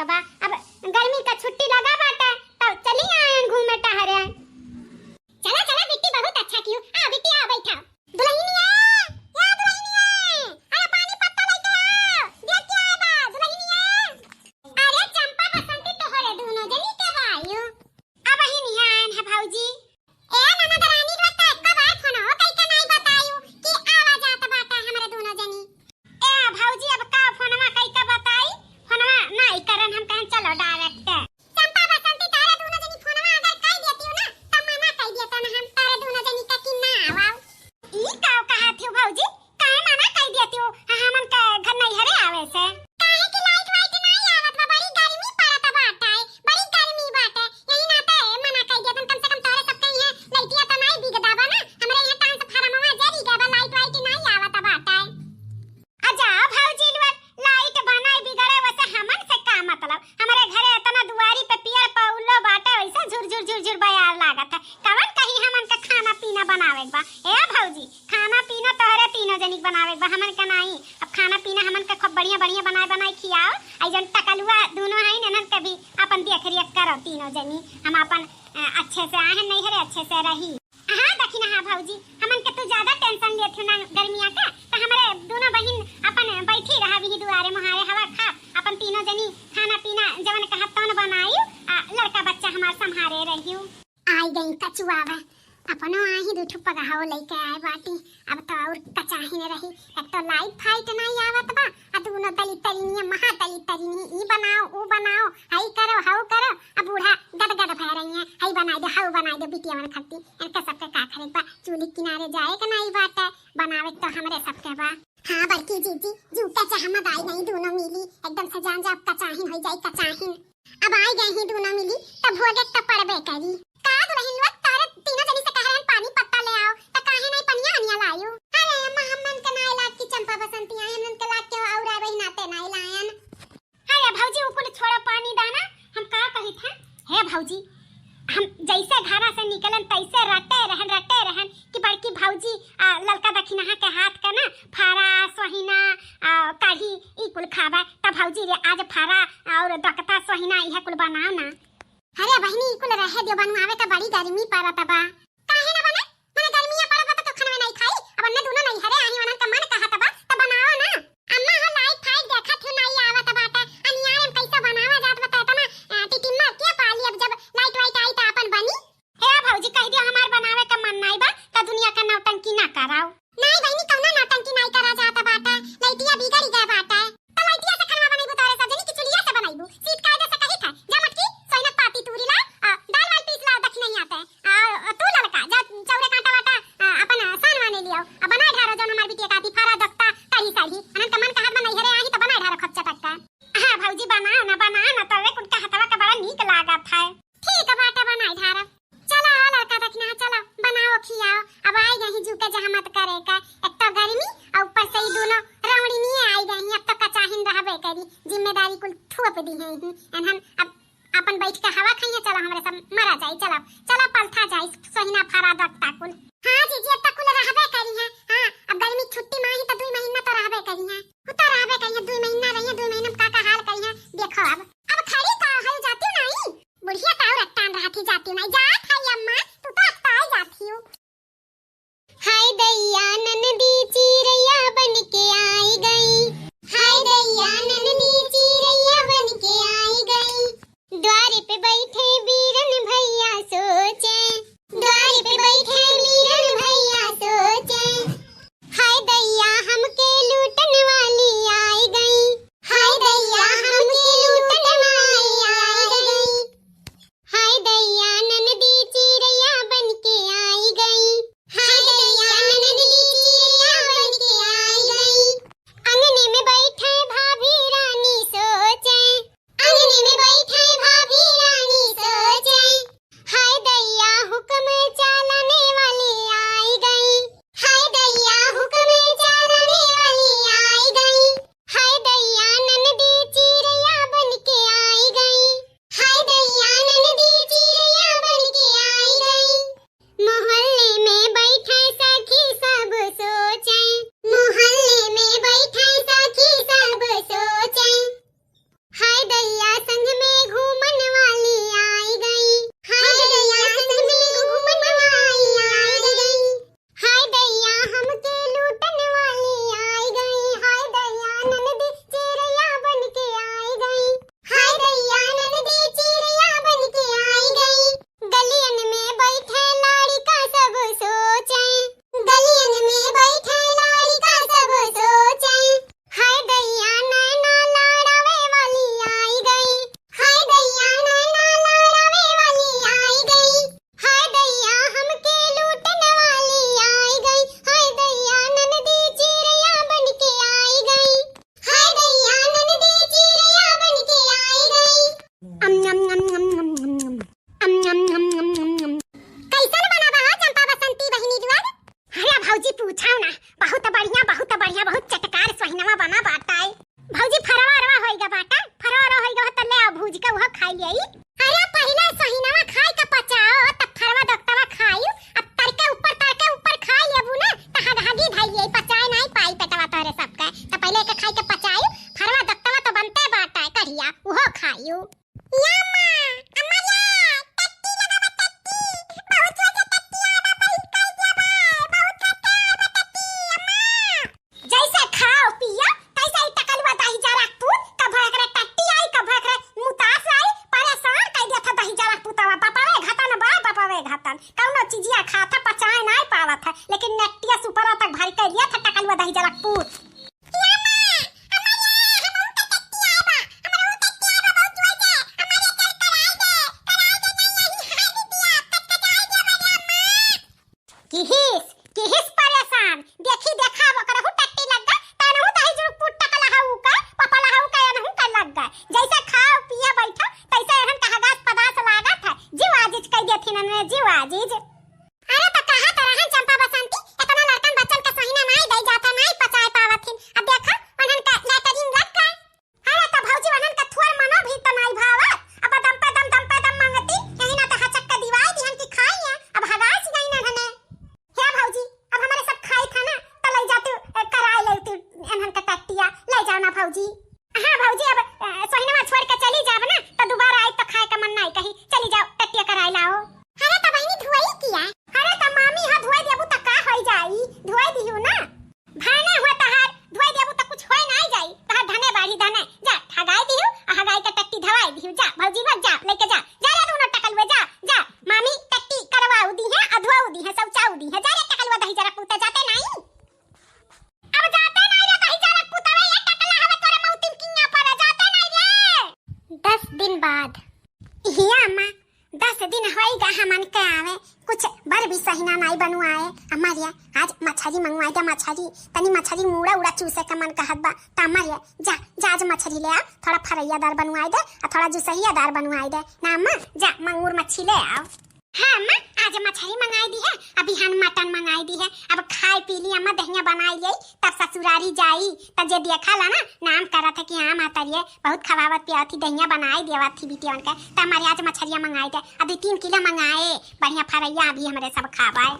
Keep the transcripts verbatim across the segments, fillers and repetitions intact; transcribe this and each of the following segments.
बाबा, अब गर्मी का छुट्टी लगा बाटे, तब चली आयन घूमे टहरे। चला, चला बिट्टी, बहुत अच्छा कियो। आ बिट्टी, आ बैठा। दुल्हनिया, या दुल्हनिया, अरे पानी पत्ता लेके आओ, देख के आए बा, दुल्हनिया। अरे चंपा बसंती तोहरे दुनो जनी के बायू। अब ही निहान है भौजी। ए ननद रानी रे, तो एको बार फोनवा कइके नाई बतायू कि आवा जात बाटा हमरे दुनो जनी। ए भौजी, अब का फोनवा कइके बताई, फोनवा नाई करन, हम कहन चलो direct। चंपा बसंती, तारे दुनो जनी फोनवा अगर कइ देतियो ना, त मना कइ देतन हम तारे दुनो जनी का कि ना आवाओ। ई का कहत हो भौजी, काहे मना कइ देतियो हमन के घर नैहरे आवे से? काहे कि लाइट वाइट नाई आवत बा, बड़ी गर्मी पड़त बाटे, बड़ी गर्मी बाटे, यही नाते मना कइ देतन। कम से कम तारे सबके यहाँ लाइटिया त नाई बिगदा बा ना, हमरे यहाँ ट्रांसफार्मरवा जरी गए बा, लाइट वाइट नाई आवत बाटे। अच्छा भौजी लोग, लाइट बनाए बिगड़े वसे हमन से का मतलब? हमरे घरे इतना दुआरी पे पियर पौलो बाटे, वैसे झुर झुर झुर झुर बयार लागत है। कवन कहीं हमन के खाना पीना बनावे के बा? ए भौजी, खाना पीना तोहरे तीनों जनी के बनावे के बा, हमन के नाई। अब खाना पीना हमन के खूब बढ़िया बढ़िया बनाए बनाए खियाओ। आई जन टकलुआ दोनों हैं, इन्हन के भी अपन देख रेख करो तीनों जनी। हम अपन, अ, अच्छे से आए हैं नैहरे, अच्छे से रही। हाँ, दखिनहा भौजी, हमन के तू ज्यादा tension लेत हो ना गर्मिया का, त हमरे दोनों बहिन अपन बैठी रहब ही दुआरे मुहारे हवा खाब, अपन तीनों जनी खाना पीना जवन कहब तवन बनायू, आ लड़का बच्चा हमार संभारे रहियो। आई गई कचुआवा, अपनो आही दू ठो पगहाओ लेके आए बाटी, अब तो और कचाहिन रही, एक तो लाइट फाइट नहीं आवत बा, आ दोनों दलित तरिनिया, महा दलित तरिनी, ई बनाओ, ऊ बनाओ, हई करो, हऊ करो, अब बूढ़ा गद गद भय रही है, हई बनाई दे, हऊ बनाई दे, बिटियावन खत्ती। इनके सबके का करे बा, चूल्ही किनारे जाए के नाई बाटे, बनावे तो हमरे सबके बा। हाँ बड़की जीजी, जूता चाह मत आई नहीं, दोनों मिली एकदम से जान जाब, कचाहिन हो जाई, कचाहिन। अब आई गई ही दोनों मिली, तब भोगे तो पड़बे करी। का दुल्हन लोग, तारे तीनों जनी से कह रहे हैं पानी पत्ता ले आओ, त काहे नहीं पनिया अनिया लायू? अरे अम्मा, हमन के नाई लाग की चंपा बसंती आई, हमन के लाग के और आवे ही नाते नाई लायन। अरे भौजी, उ कुल छोड़ो, पानी दाना, हम का कहित हैं? हे भौजी, हम जैसे घरा से निकलन तैसे रटे रहन, रटे रहन कि बड़की भौजी, आ, ललका दखिनहा के हाथ का ना फारा, सोहिना, आ, कढ़ी, ई कुल खाबे। त भौजी रे, आज फारा और दोकता सोहिना इहे कुल बनाओ ना। अरे बहिनी, ई कुल रहे दियो, बनवावे त बड़ी गर्मी पड़त बा। काहे ना बने? मने गर्मिया पड़त बा त खाना में नहीं खाई। अब अन्ने दोनों नहीं हरे आही, वनन का मन कहत बा, त बनाओ ना। अम्मा हो लाइट फाइट देखत हो, नहीं आवत बाटे। अनियारे में कैसे बनावा जात बा, त इतना, अ, टिटिम्मा के पाली, अब जब लाइट वाइट आई त अपन बनी। हे भौजी, कह दियो हमार बनावे का मन नहीं बा, त दुनिया का नौटंकी ना कराओ। नहीं बहिनी, कौनो नौटंकी नहीं करा जात बाटे, लाइटिया बिगड़ गए बाटे। त लाइटिया से खाना बनैबू तोरे सब जनी कि चुलिया से बनैबू? सीत कायदे से कही था, जा मटकी, सोइनक पाती तूरी ला, आ, दाल वाल पीस ला, दखिनहिया ते। आ, तू ललका, जा चौरे कांटा वाटा, आ, अपन सान वाने लियाओ। आ, बनाए ढारो जौन हमार बिटिया काती फारा दफ्ता, कढ़ी साढ़ी। अनन का मन कहत बा नैहरे आही त बनाए ढारो खप चटक का। हाँ भौजी, बनाओ ना, बनाओ ना, तोरे कुल का हथवा का बड़ा नीक लागत है। ठीक बाटे, बनाए ढारो। चला हो लड़का दखिनहा, चला, बनाओ, खियाओ। अब आई गई जू के जहमत करे का, एक तो गर्मी और ऊपर से ई दोनों रौड़िनिये आई गई, अब तो कचाहिन रहबे करी, जिम्मेदारी कुल थोप दी है ही। एनहन अब अपन बैठ के हवा खाइए, चला, हमरे सब मरा जाई, चला, चला, पलथा जाई, सोहिना फारा दफ्ता कुल। हाँ जीजी, अब तो कुल रहबे करी है। हाँ, अब गर्मी छुट्टी माही तो दुई महीना तो रहबे करी है, उ तो रहबे करी है, दुई महीना रही है, दुई महीना में का का हाल करी है, देखो अब। अब खड़ी का है, जाती नहीं? बुढ़िया तो और अट्टान रहत ही, जाती नहीं। जात है अम्मा, तू तो अक्ताए जाती हो। हाय दैया ननदी चिरैया बन के आई गई, हाय दैया ननदी चिरैया बन के आई गई। द्वार पे बैठे बीरन भैया सोचे, द्वार पे बैठे बीरन भैया सोचे, हाय दैया हमके लूटन वाली आई गई, हाय दैया हमके लूटन अम, अम, अम, अम, अम, अम। अम, अम, अम, अम, अम, अम। कैसन बना बा हो चंपा बसंती बहिनी लोग? अरे भौजी पूछो ना, बहुत बढ़िया, बहुत बढ़िया, बहुत चटकार सोहिनवा बना बाटा है। भौजी फरवा अरवा होइगा बाटा, फरवा अरवा होइगा हो त ले आओ भूज के उहो खाई लेई। अरे पहिले सोहिनवा खाई के पचाओ, तब फरवा दोकतवा खायू, अब तरके ऊपर, तरके ऊपर खाई लेबू ना, त हगहगी धई लेई, पचाए नाई पाई पेटवा तोहरे सबके। त पहिले एके खाई के पचायू, फरवा दोकतवा तो बनते बाटा है, कढ़िया, उहो खायू। या माँ, अम्मा या, टट्टी लगावा टट्टी, बहुत जोर से टट्टी आवा, बहुत कर दिया बा, बहुत खतरा बा टट्टी, अम्मा। जैसे खाओ पियो, तैसे ही टकलुआ दही जरा पूत, कभो एकरे टट्टी आई, कभो एकरे मुतास आई, परेशान कर दिया था दही जरा पूतवा, बपवे घतन बा, बपवे घतन, कौनो चीजिया खा था, पचाए नाई पावत है, लेकिन नेटिया सुपरा तक भारी कर दिया था टकलुआ दही जरा पूत। किहिस, किहिस परेशान, देखी देखा ओकरहू टट्टी लग गए, तनहू दही जुरुक पुट टकला हऊ का, पपला हऊ का, एनहू का लग गए। जैसे खाओ पिए बैठो, तैसे एहन का हगास पदास लागत है। जीव आजिज कह देथिन ने, जीव आजिज। अरे त कहा त रहन चंपा बसंती, इतना लड़कन बच्चन के सोहिना नाई दई जाता, नाई पचाए पावत हिन। अब देखा, उन्हन का लैटरिन लग गए। अरे त भौजी उन्हन का थुअर मनो भी त नाई भावत। अब दम पे दम, दम पे दम मांगती, यही ना त हचक के दिवाई दिहन कि खाई है। अब हगास नहीं ना हने। हे भौजी, अब हमारे सब खाई था ना, त लई जातू, ए, कराई लेतू इन्हन का टट्टिया, ले जाओ ना भौजी। हाँ भौजी, अब, अ, सोहिनवा छोड़ के चली जाब ना, त दोबारा आई त खाए का मन नाई कही। चली जाओ, टट्टिया कराई लाओ। अरे त बहिनी धुआई किया? अरे त मामी, हाँ धुआई देबू त का होई जाई? धुआई दिहू ना। भाने हुआ तहार, धुआई देबू त कुछ होई नाई जाई। तहार धने बाढ़ी धने। जा, हगाई दिहू, आ हगाई के टट्टी धवाई दिहू। जा, भौजी बस जा, लेके जा। जा रे दोनों टकलुए, जा, जा। मामी टट्टी करवाऊ दी है, अधुआऊ दी है, शौचाऊ दी है। जा रे टकलुआ दही जरा पूते जाते नाई। अब जाते नाई रे दही जरा पूतवे, ये टकला हवे तोरे मौतिन किया पर, जाते नाई रे। दस दिन बाद। हिया अम्मा, दस दिन होइगा हमन के आवे, कुछ बर भी सहिना नाई बनवाए। अम्मा रे, आज मछरी मंगवाए दे, मछरी, तनी मछरी मूड़ा उड़ा चूसे के मन कहत बा। त अम्मा रे, जा, जा आज मछरी ले आ, थोड़ा फरैयादार बनवाए दे, आ थोड़ा जुसहियादार बनवाए दे। ना अम्मा, जा मंगूर मच्छी ले आओ। हाँ अम्मा, आज मछरी मंगाई दी है, अभी हम मटन मंगाई दी है। अब खाई पी ली अम्मा, दहिया बनाई ली, तब ससुरारी जाई, तब जे देखा ला ना, नाम करत है कि हाँ महतरिये बहुत खवावत पियावत थी, दहिया बनाई देवत थी बिटियन के। त हमारे आज मछरिया मंगाई दे, अभी तीन किलो मंगाए, बढ़िया फरैया, अभी हमरे सब खावाए।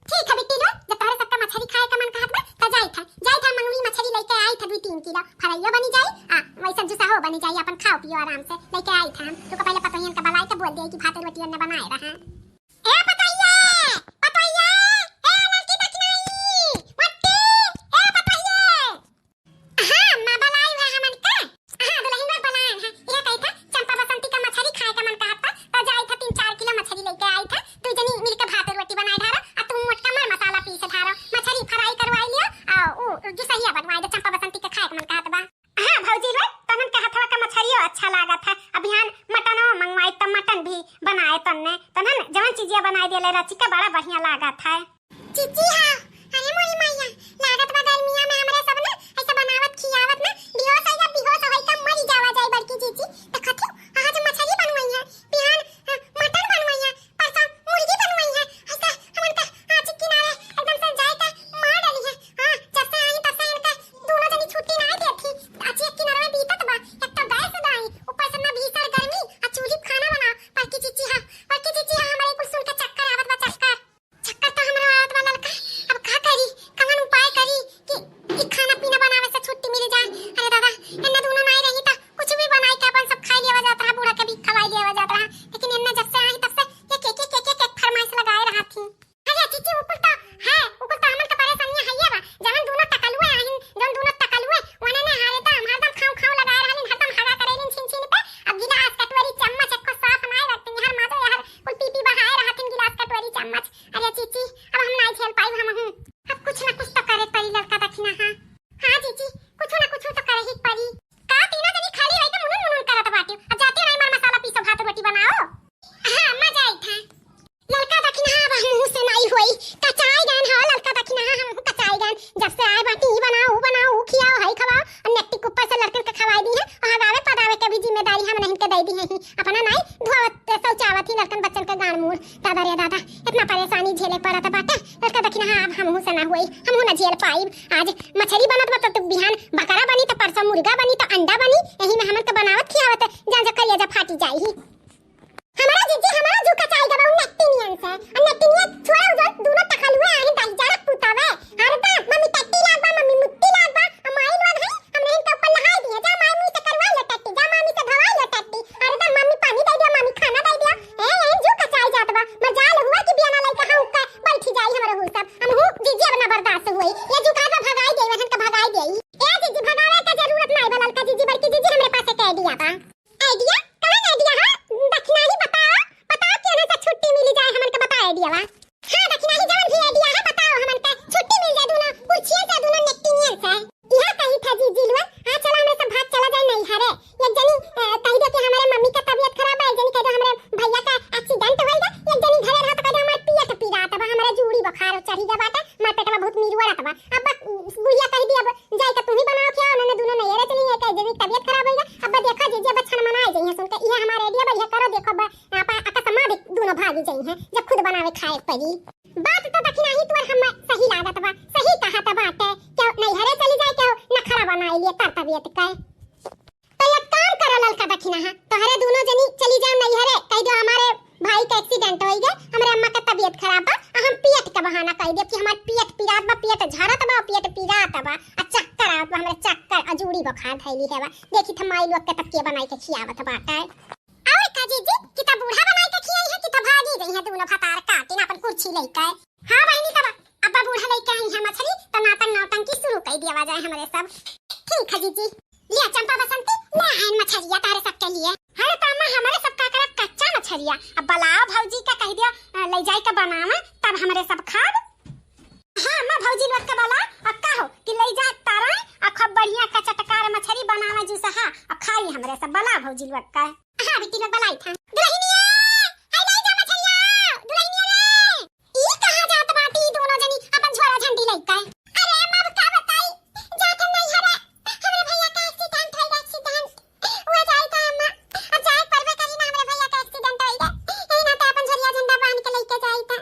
ठीक है बिट्टी लोग, जब तोहरे सबका मछरी खाए का मन कहत बा, त जाई था, जाई था मंगली मछरी लेके आई था, दू तीन किलो फरैया बनी जाई, आ वैसा जुसहो बनी जाई, अपन खाओ पियो आराम से, लेके आई था हम। तो पहले पतोहियन के बुलाई के बोल दिए कि भाते रोटियन ने बनाए रहा। ए पतोहिया, पतोहिया, ए लड़की दखिनाई, मट्टी, ए पतोहिया। हाँ, अम्मा, बलाई हुआ हमन का। हाँ, दुल्हनिया बलायन है। यह कही था, चंपा बसंती का मछरी खाए का मन कहत था, तो जाई था, तीन चार किलो मछरी लेके आई था। तू जनी मिलके भात रोटी बनाए ढारो, आ तू मोटका मर मसाला पीस ढारो। मछरी फ्राई करवाई लियो, आ उ जुसहिया बनवाई दे, चंपा बसंती का खाए का मन कहत बा। हाँ, भौजी रे, तनन के हथवा का मछरियो अच्छा लागत है। अभियान मटनो मंगवाई त मटन भी बनाए तन्ने। तनन जवन चीजिया बनाए देले रचिका बड़ा बढ़िया लागत है। चिची हाँ, अरे मोरी मैया, लागत बा गर्मिया में हमरे सब ना ऐसे बनावत खियावत ना बेहोश होइगा, बेहोश होइगा मरी जावा जाए बड़की चिची। देखत हो, आज मछली बनवाई है, बिहान, अ, मटन बनवाई है, परसों मुर्गी बनवाई है। ऐसा हमन का आज किनारे एकदम से जाए के मार डाली है। हाँ, जब से आई तब से इनका दोनों जनी छुट्टी ना देती। आज एक किनारे में बीतत बा, एक तो गैस दाई, ऊपर से ना भीषण गर्मी, आ चूल्ही पे खाना बनाओ। बड़की चिची हाँ, बड़की चिची हाँ, हमारे कुल सुन के चक्कर आवत बा, चक्कर। चक्कर तो हमरा आवत बा ललका, अब का करी, कवन उपाय करी कि ई खाना पीना बनावे से छुट्टी मिल जाए। अरे दादा, एन्ने दोनों नाई रही त कुछ भी बनाई के अपन सब खाई लिया। दी है ही, अपना नाई धोवत, शौचावत ही लड़कन बच्चन के गाड़ मूड़। दादा रे दादा, इतना परेशानी झेले पड़त बाटे। लड़का दखिनहा, अब हमहू से ना होई, हमहू ना झेल पाइब। आज मछरी बनत बा, तो, तो बिहान बकरा बनी, तो परसों मुर्गा बनी, तो अंडा बनी, यही में हमन के बनावत खियावत जान जा करिया जा फाटी जाई ही। हमारा जीजी, हमारा जू कचाई गवा उ नट्टी नियन से। आ नट्टी नियन छोड़ा उ जौन दूनो तखलुए आहिन दाई जारा पुतावे। हरदम मम्मी टट्टी लाग बा, मम्मी मुट्टी लाग बा। आ माई लोग है, हमरे इनके ऊपर नहाई दिए। जा माई मुँह से करवा लो टट्टी, जा मामी से धवाई लो टट्टी। हरदम मम्मी पानी दे दिया, मम्मी खाना दे दिया। ए, ए, जू कचाई जात बा। मजाल हुआ कि बियाना लइका हाँ उक्का बैठी जाई हमरे हु सब। हम हूँ जीजी अब ना बर्दाश्त हुई। ये जू कहा था भगाई दे, वहन का भगाई दे। ए जीजी, भगावे का जरूरत नाई बा, ललका जीजी, बड़की जीजी हमरे पास एक idea बा। Idea? कवन idea है? दखिनही बताओ, बताओ केने से छुट्टी मिली जाए, हमन के बताओ idea वा। हाँ, दखिनही जवन भी idea है, बताओ हमन के, छुट्टी मिल जाए दूनो पुरछिए से, दूनो नेकटिनियन से। इहा कही था जीजी लोग, हाँ, चला हमरे सब भाग चला जाए नैहरे। एक जनी, अ, कही दे कि हमरे मम्मी का तबीयत खराब है, एक जनी कह दे हमरे भैया का accident होइल बा, एक जनी घरे रहा तो कह दे हमार पेट पिरात बा, हमरा जूड़ी बुखार चढ़ी गया बाटे, हमार पेटवा बहुत मिरुआत बा। अब बुढ़िया कह दी अब जाए के तू ही बनाओ क्या, उन्होंने दूनो नैहरे चली गए, कह जनी तबीयत खराब होइगा। अब देखो जीजी, अब छन मनाए जइहे सुन के, इहे हमार idea बढ़िया करो, देखो अब आप अकस्मात दूनो भागी जइहे, जब खुद बनावे खाए पड़ी। बात तो दखिनही तोर हम सही लागत बा, सही कहत बाटे, क्यों नैहरे चली जाए, क्यों नखरा बनाए लिए तर तबीयत के। तो एक काम करो ललका दखिनहा, तोहरे दूनो जनी चली जाओ नैहरे, कह दो हमारे भाई का accident होइगा, हमरे अम्मा का तबीयत खराब बा, आ हम पेट का बहाना कह देब कि हमार पेट पिरात बा, पेट झरत बा, पेट पिरात बा, आ चक्कर आवत बा, हमरे चक्कर, आ जूड़ी बुखार धैली है बा। देखी त माई लोग के तब के बनाई के खियावत बाटे। और का जीजी, कि त बूढ़ा बनाई के खियाई है, कि त भागी गई है दूनो भतार काटिन अपन कुर्सी लेके। हाँ बहिनी, तब अब्बा बूढ़ा लेके आई है मछली, त नाटक नौटंकी शुरू कर दिया जाए हमरे सब। ठीक है जीजी। लिया चंपा बसंती, ले आयन मछरिया तारे सबके लिए। अरे त अम्मा, हमरे सब का करब कच्चा मछरिया, अब बलाओ भौजी का कह दिया, अ, ले जाए के बनावे, तब हमरे सब खाब। हाँ अम्मा, भौजी लोग के बला, अब का हो कि ले जा तारा, आ खूब बढ़िया का चटकार मछरी बनावे जूसहा, आ खाई हमरे सब, बला भौजी लोग का। हाँ बेटी लोग बलाई था। दुल्हनिया, हाय ले जा मछरिया, दुल्हनिया रे। ई कहाँ जात बाटी ई दोनों जनी अपन झोरा झंडी लइके? अरे अम्मा, अब का बताई, जात हम नैहरे, हमरे भैया का accident होइगा, accident। हुआ जाए का अम्मा, अब जाए परबे करी ना, हमरे भैया का accident होइगा। यही नाते अपन झोरिया झंडा बांध के लइके जाई था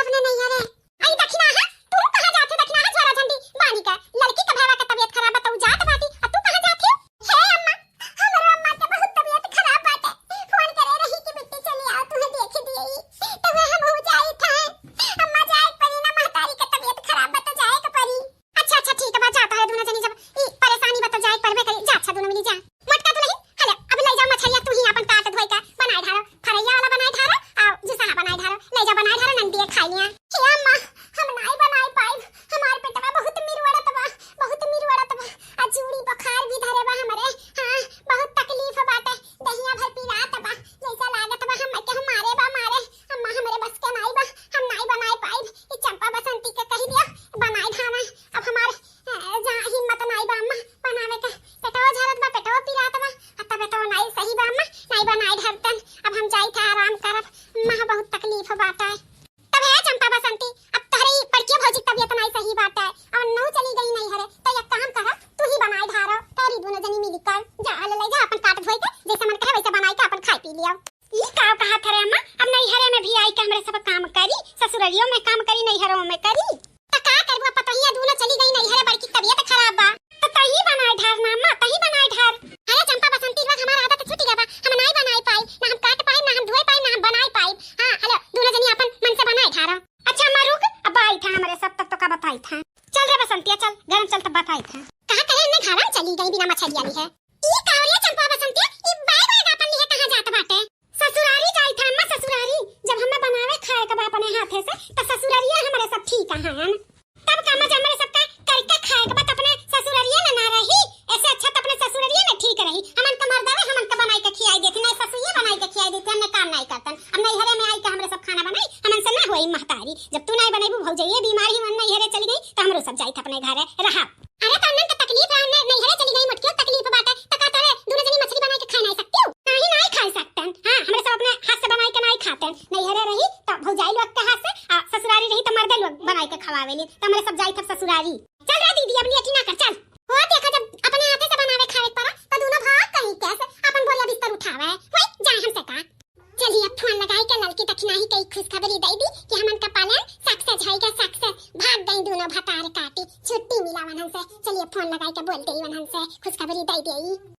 अपने नैहरे। आई दखिनहा, तू कहाँ जात है दखिनहा, झोरा झंडी बांध के? लड़की का भैया का तबीयत खराब बा, त उ जात बाटी, आ तू कहाँ जात है? हे अम्मा, हमरो अम्मा के बहुत तबीयत खराब बाटे। फोन करे रही कि बिट्टी चली आओ, तुम्हें देख दिए। तो वह हम हो जाई था। अम्मा जाए के परी ना, महतारी के तबीयत खराब बा तो जाए के परी। अच्छा, अच्छा, ठीक बा, जा, तोहरे दोनों जनी जब ई परेशानी बा तो जाए परबे करी। जा, अच्छा, दोनों मिली जा। मोटका दुल्हन, हले, अब ले जा मछरिया, तू ही अपन काट धोई के बनाए ढारो, फरैया वाला बनाए ढारो, आ जुसहा बनाए ढारो, ले जा बनाए ढारो, नंदिया खाई लिया। हे अम्मा, हम नाई बनाए पाइब, हमार पेटवा बहुत मिरवड़त बा, बहुत मिरवड़त बा। आ जूड़ी बुखार भी धरे बा हमरे। हाँ, बहुत तकलीफ बाटे, दहिया भर पिरात बा, जैसा लागत बा हम के हम मारे बा मारे। अम्मा, हमरे बस के नाई बा, हम नाई बनाए पाइब। ई चंपा बसंती के कह दिया, बनाए ढावे। अब हमार, अ, जा हिम्मत नाई बा अम्मा बनावे के। पेटवा झरत बा, पेटवा पिरात बा, आ तबे तो नाई सही बा अम्मा, नाई बनाए ढारतन। अब हम जाई थे आराम करब, अम्मा बहुत तकलीफ बाटे। तब हे चंपा बसंती, अब तोहरे ई बड़की भौजी के तबीयत नाई सही बाटे, और नौ चली गई नैहरे, तो एक काम करो, तू ही बनाए ढारो, तोरी दोनों जनी मिली कर, जा ले, ले जा अपन काट धोई के, जैसे मन कहे वैसे बनाई के अपन खाई पी लियो। ई का कहा था रे अम्मा, अब नैहरे में भी आई के हमरे सब काम करी, ससुररियों में काम करी, नैहरों में करी। त का करबू, अब पतोहिया दोनों चली गई नैहरे, बड़की तबीयत खराब बा। त तही बनाए ढार ना अम्मा, तही बनाए ढार। अरे चंपा बसंती, इस बार हमार आदत छूट गया बा, हम नाई बनाए पाई, ना हम काट पाई, ना हम धोए पाई, ना हम बनाए पाई। हाँ, हलो, दोनों जनी अपन मन से बनाए ढारो। अच्छा अम्मा रुक, अब आई था हमरे सब, तब तो का बताई था। चल रे बसंतिया, चल, घर में चल, तब बताई था। कहाँ करे इन्हें घर में चली गई बिना मछलिया ली है। ई का हो रे चंपा बसंतिया, ई बैग वैग अपन लिए कहाँ जात बाटे? ससुरारी जाई था अम्मा, ससुरारी। जब हमें बनावे खाए के बा अपने हाथे से, त ससुरारिया हमरे सब ठीक है। तब का मजा हमरे सबका करके खाए के बा, त अपने ससुरारिये में ना रही। ऐसे अच्छा त अपने ससुरारिये में ठीक रही। हमन के मर्दवे हमन के बनाई के खियाई देती, नहीं ससुइये बनाई के खियाई देती, हमने काम नहीं करतन। अब नैहरे में आई के हमरे सब खाना बनाई, हमन से ना होई महतारी। जब तू नहीं बनैबू, भौजइये बीमार ही, मन नैहरे चली गई, त हमरो सब जाई थे अपने घरे रहा। अरे त उन्हन के तकलीफ रहा, नहीं, नैहरे चली गई, मोटकियो तकलीफ बाटे, त का तोरे दोनों जनी मछली बनाई के खाए नहीं सकती हो? नहीं, नहीं खाए सकतन। हाँ, हमरे सब अपने हाथ से बनाई के नहीं खातन। नैहरे रही त भौजाई लोग के हाथ से, आ ससुरारी रही त मर्दे लोग बनाई के खवावे ले। कि दखिनही कइ खुशखबरी दइ दी कि हमन का पालन success होइगा, success। भाग गई दुनो भतार काटी, छुट्टी मिला वनहन से। चलिए फोन लगाइ के बोल देई वनहन से, खुशखबरी दइ देई।